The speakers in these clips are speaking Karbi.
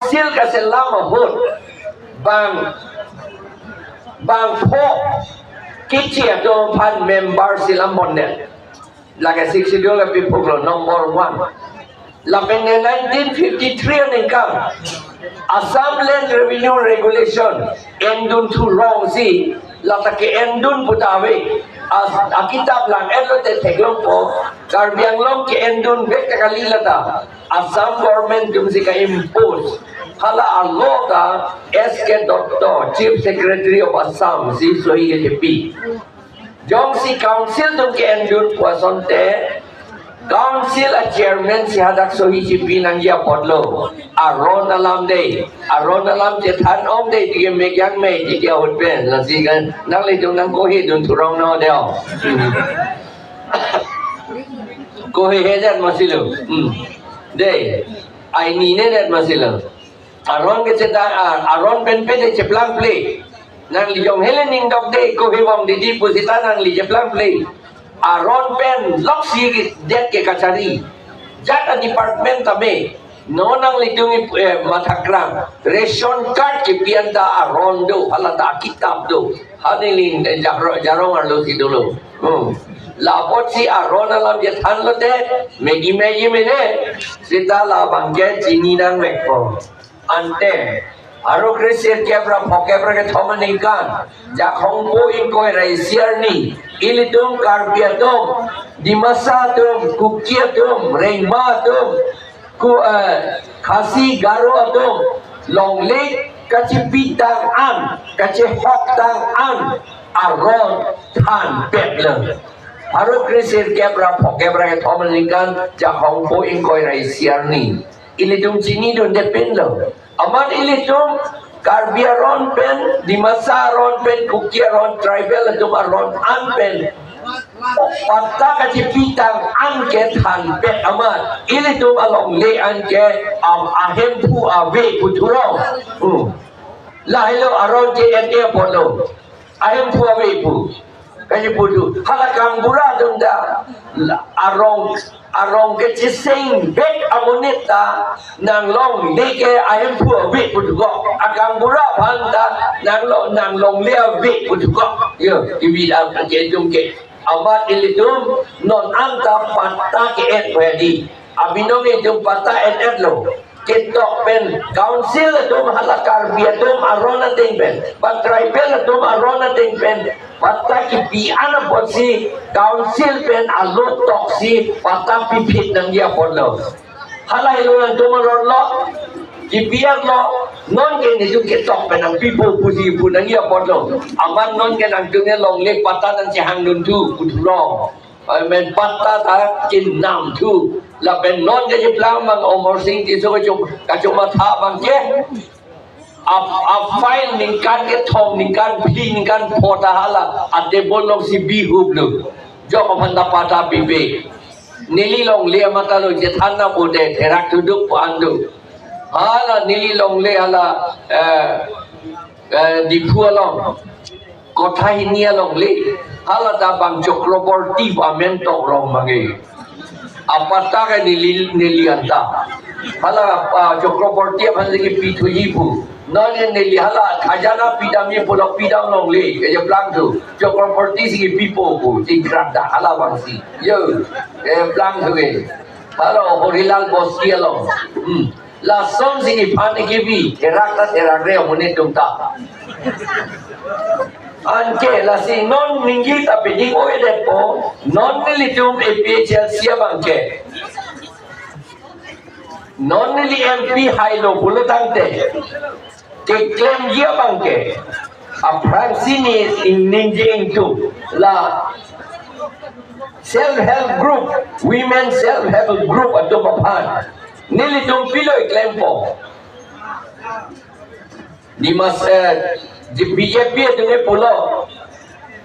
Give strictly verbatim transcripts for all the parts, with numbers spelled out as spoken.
Sil kaselam ahut bang bangpho kichi atum aphan member selam bondet. Lake Sixth Schedule lapen phuklo number one. Lapen nineteen fifty-three aningkan Assam Land Revenue Regulation endun thurong si lata ke-endun puta ave. As akitap lang-etlo te theklongpo, Karbi Anglong ke-endun vek ta kali lata. Assam government atum si ka-impose. Hala a-law ta S K Dutta, Chief Secretary of Assam, si sohi kethepi. Jongsi council atum ke-endun pu asonte, council a-chairman si hadak sohi chipi nangji apotlo. Aron alam dei, aron alam chethan ong dei, tike mekyang me, tike ahut pen, lasi kan, nanglitum nangkohedun thurong no deo. Kohehedet masilo. Hmm. Dei, ai ninedet masilo. Aron ke seta, ah, aron pen pen de cheplang ple. Nangli jong hele ning dok de, kohebom didi pu seta nangli cheplang ple. Aron pen loksi det ke kachari. Jat a-department tame. Non nanglitum, eh, mathakrang. Ration card kepi anta aron do, hala ta akitap do. Hani ling, eh, jarong, jarong arlo si dolo. Hmm. Lapot si aron alam chethanlo te, megi megi mene. Seta labang ke chini nangvekpo. Ante, pharo kre sirkep ra phokep ra kethom aningkan, Jakhong po ingkoi ra isi arni, ilitum Karbi atum, Dimasa atum, Kuki atum, Rengma atum, Ku, eh, Khasi Garo atum, longle kachipitang an, kachehoktang an, aron thanpetlo. Pharo kre sirkep ra phokep ra kethom aningkan, Jakhong po ingkoi ra isi arni. Ilitum chinidunde pinlo. Amat ilitum Karbi aron pen, Dimasa aron pen, Kuki aron, tribal atum aron an pen patta kachipitang an ke thanpet amat. Ilitum alongle an ke am ahemphu ave pu thurong. Hmm. Lahelo aron ke et-e apotlo. Ahemphu ave pu. Kachipu thu. Hala kangbura atum ta. La, arong, arong kecheseng vek amonit ta nanglongle ke ahemphu ave pu thukok. Akangbura aphan ta nanglo, nanglongle ave pu thukok. Yo, ivi dam ke atum ke. Amat ilitum non anta patta ke-et pu hedi. Abinong itum patta et-etlo. Ketok pen council atum hala Karbi atum aron ateng pen, ba tribal atum aron ateng pen, patta kipi an apotsi council pen alotok si patta piphit nangji apotlo. Hala helo nangtum aron lo, kipi an lo, non ke netum ketok pen nangpipo pusi pu nangji apotlo. Amat non ke nangtum ne longle patta nangchehangdun thu, pu thurong. Amen, patta ta kinam thu. Lapen non kacheplang abang Amarsing Tisso kachom, kachomatha abang ke. A, a-file ningkan kethom, ningkan phli, ningkan pho ta hala atable along si bihuplo. Jok aphan ta patta pipe. Neli longle amat ta lo chethan na pute therak thuduk pu an do. Hala neli longle hala, eh, eh, Diphu along. Kotha hini alongle, hala ta bang Chakraborty pu amen tok rong abang ke. Apatta ke neli, neli anta. Hala, ah, Chakraborty aphan si kipi thuji pu. Non neli hala khajana pidamji pulo pidam longle, kacheplang thu. Chakraborty si kipipo pu, chingkrak da hala abang si. Yo, eh, plang thu ke. Hala Horilal Bosti along. Hmm. Lason si iphan ikibi, therak ta therak re amonit atum ta. Anke lasi non ningje ta piding-oidet po, non nelitum A P H L C abang ke. Non neli M P hailo pulo tangte. Keklemji abang ke. Aphrangsi ne ning, ningje ingtung. La self help group, women self help group atum aphan. Nelitum pilo iklempo. Nimas, eh, di B J P atum ke pulo.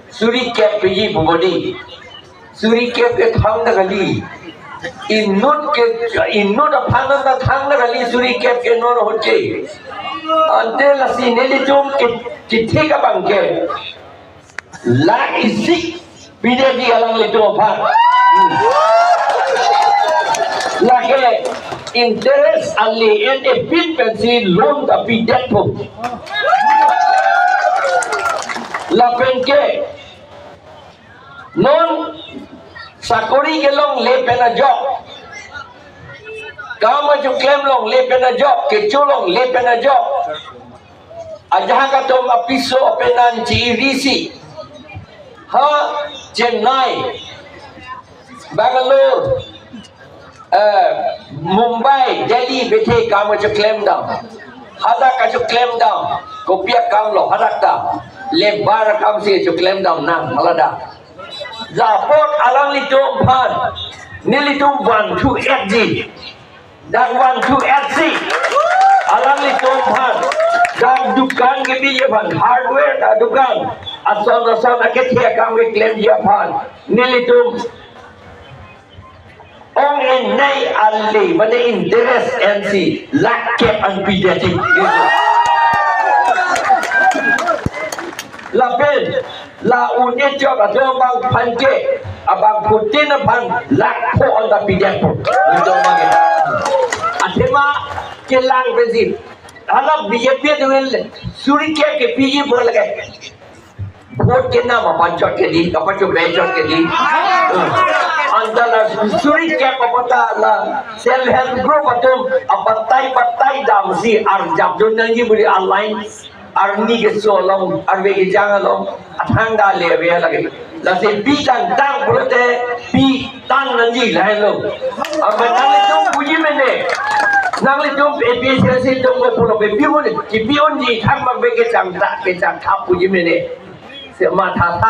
Suri kep piji pu bodi. Suri kep ke thang ta kali. Inut ke, inut aphan ta thang ta kali suri kep ke non ahut ke. Ante lasi nelitum ke, kethek abang ke. Lakh isi pidetji alanglitum aphan. Hmm. Lake, interest ale en epin pensi loan ta pidetpo. Lapen ke non sakori kelongle pen ajok, kam achoklem longle pen ajok, kecho longle pen ajok, ajahak atum apiso apenan chi-irisi ha Chennai, Bangalore, eh, Mumbai, Delhi bethe kam achoklem dam. Hadak achoklem dam. Kopi akam lo hadak ta? Labour akam si achoklem dam nang malada. Lapot alanglitum aphan nelitum vanthu-etji. Dak vanthu-etsi alanglitum aphan. Dak dukan kebiji aphan, hardware adukan, ason ason akethe akam keklemji aphan nelitum ong enei ale mane interest ensi lakh kep an pidetji. Lapen la un-e chot atum abangphan ke, abangphutin aphan lakh pho an ta pidetpo. Nelitum abang ke athema kelang pensi hala B J P atum le suri kep kepiji apot lake vote kenam aphan chot kedi, kapachobei chot kedi. Anta la suri kep apot ta la self help group atum abatai batai damsi arjapdun nangji pu ri alai arni keso along, arve kejang along, athang ta le ave lake. Lasi pi tangtang pulote pi tan nangji lahenlo. Amat nanglitum puji mene. Nanglitum A P H L C atum ko pulo pe pi un, kipi unji thang abang ke changta, kechangthap puji mene. Se matha